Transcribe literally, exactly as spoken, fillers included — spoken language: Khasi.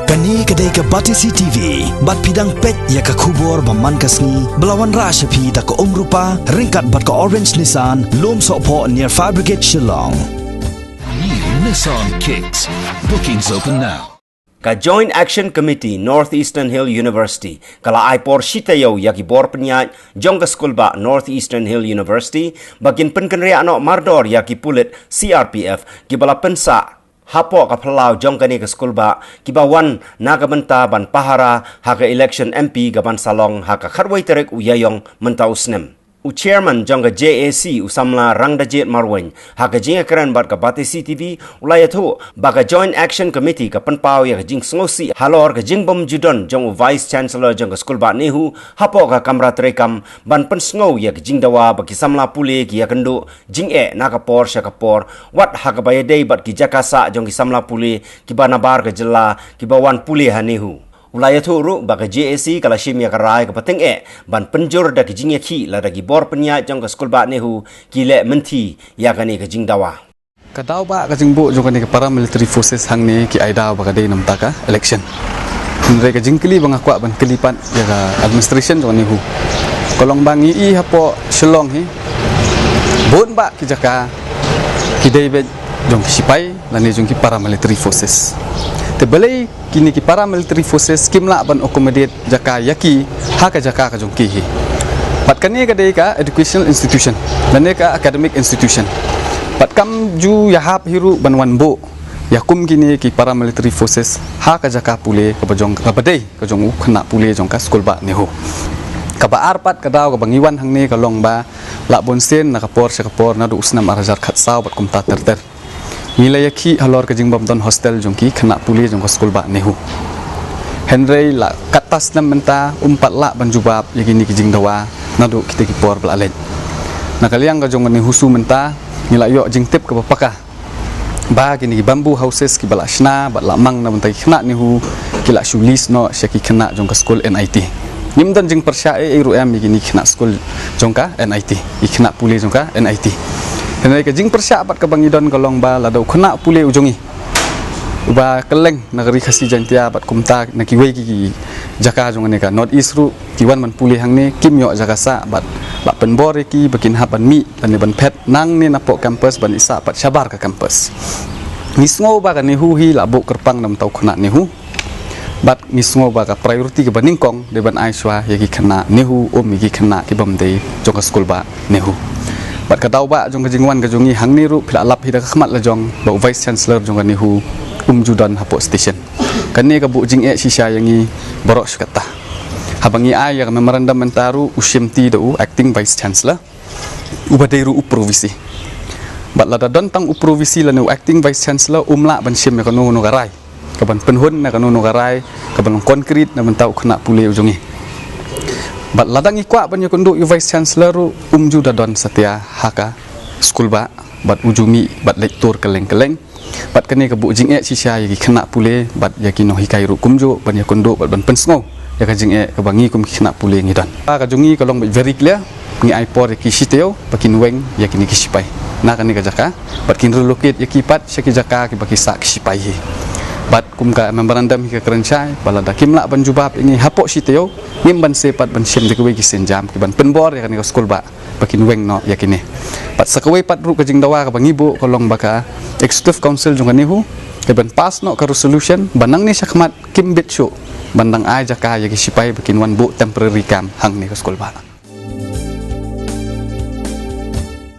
Kane ka dei ka Batesi T V, bad phi dang peit ïa ka khubor ba man ka sngi, ba la wanrah sha phi da ka Umrupa, ryngkat bad ka Orange Nissan, Lumsohphoh near Fire Brigade Shillong. New Nissan Kicks. Bookings open now. Ka Joint Action Committee North Eastern Hill University ka la ai por shi taïew ïa ki bor pynïaid jong ka skulbah North Eastern Hill University ba kin pynkynriah noh mardor ïa ki pulit C R P F kiba la pynsah hapoh ka phyllaw jong kane ka skulbah kiba wan na ka bynta ban pahara ha ka election M P kaban sa long ha ka khatwei tarik u Ïaïong mynta u snem. U chairman jong ka J A C, u samla Rangdajied Marwein, ha ka jingïakren bad ka Batesi T V, u la ïathuh ba ka Joint Action Committee ka pynpaw ïa ka jingsngewsih halor ka jingbym ju don jong u Vice Chancellor jong ka skulbah NEHU hapoh ka kamra treikam ban pynsngew ïa ka jingdawa ba ki samla pule ki ïakynduh jingeh na ka por sha ka por, wat ha kaba ïadei bad ki jaka sah jong ki samla pule kiba nabar ka jylla kiba wan pule ha NEHU. U la ïathuh ruh ba ka J A C ka la shim ïa ka rai kaba tyngeh ban pynjur da ki jingïakhih lada ki bor pynïaid jong ka skulbah NEHU ki leh mynthi ïa kane ka jingdawa. Ka daw ba ka jingbuh jong kane ka paramilitary forces hangne ki ai daw ba ka dei namar ka election. Hynrei ka jingkylli ba nga kwah ban kylli pat ïa ka administration jong NEHU ka long ba ngi i hapoh Shillong hi bun ba ki jaka ki dei beit jong ki sipai lane jong ki paramilitary forces. Te balei kine ki paramilitary forces kim lah ban accommodate jaka ïa ki ha ka jaka ka jong ki hi? Pat kane ka dei ka educational institution lane ka academic institution. Pat kam ju ïahap hi ruh ban wan buh ïa kum kine ki paramilitary forces ha ka jaka pule kaba jong, kaba dei ka jong u khynnah pule jong ka skulbah NEHU. Kaba ar pat ka daw kaba ngi wan hangne ka long ba la bun sien na ka por sha ka por naduh u snem ar hajar khatsaw bad kumta ter ter ngi la ïakhih halor ka jingbym don hostel jong ki khynnah pule jong ka skulbah NEHU. Hynrei la katto snem mynta ym pat lah ban jubab ïa kine ki jingdawa naduh kita ki por ba la leit. Na ka liang ka jong ka NEHUSU mynta ngi la ïoh jingtip kaba paka ba kine ki bamboo houses kiba la shna bad la mang na bynta ki khynnah NEHU ki la shu lease noh sha ki khynnah jong ka skul N I T. Ngim don jingpyrshah ei ei ruh em ïa kine ki khynnah skul jong ka N I T, ki khynnah pule jong ka N I T. Hynrei ka jingpyrshah bad kaba ngi don ka long ba lada u khynnah pule u jong ngi uba kylleng na ka Ri Khasi Jaintia bad kumta na kiwei ki, ki jaka jong kane ka North East ruh ki wan ban pule hangne kim ïoh jaka sah bad la pynbor ïa ki ba kin hap ban mih lane ban phet nangne napoh campus ban ïasah pat shabar ka campus. Ngi sngew ba ka NEHU hi la buh kyrpang na bynta u khynnah NEHU. Bad ngi sngew ba ka priority kaba nyngkong dei ban ai shuwa ïa ki khynnah NEHU, ym ïa ki khynnah kibym dei jong ka skulbah NEHU. Bad ka daw ba jong ka jingwan ka jong ngi hangne ruh phi la lap hi da ka khmat la jong ba u Vice Chancellor jong ka NEHU um ju don hapoh station. Kane ka buh jingeh shisha ïa ngi baroh shi katta. Haba ngi ai ïa ka memorandum mynta ruh u shimti da u Acting Vice Chancellor uba dei ruh u Pro V C. Bad lada don tang u Pro V C lane u Acting Vice Chancellor um lah ban shim ïa kano kano ka rai kaban pynhun na kano kano ka rai kaban long concrete na bynta u khynnah pule u jong ngi. Bad lada ngi kwah ban ïakynduh ïa u Vice Chancellor ruh um ju da don satia ha ka skulbah bad u ju mih bad leit tur kylleng kylleng. Bad kane ka buh jingeh shisha ïa ki khynnah pule bad ïa ki nonghikai ruh kumjuh ban ïakynduh bad ban pynsngew ïa ka jingeh kaba ngi kum ki khynnah pule ngi don. Ka jong ngi ka long beit very clear, ngi ai por ïa ki shi taïew ba kin weng ïa kine ki sipai na kane ka jaka bad kin relocate ïa ki pat sha ki jaka kiba ki sah ki sipai hi. Bad kum ka memorandum hi ka kren shai ba lada kim lah ban jubab ïa ngi hapoh shi taïew ngim banse pat ban shim da kiwei ki sienjam kiban pynbor ïa kane ka skulbah ba kin weng noh ïa kine. Bad sa kawei pat ruh ka jingdawa kaba ngi buh ka long ba ka Executive Council jong ka NEHU ka ban pass noh ka resolution ba nangne shakhmat kim bit shuh ban dang ai jaka ïa ki sipai ba kin wan buh temporary camp hangne ka skulbah.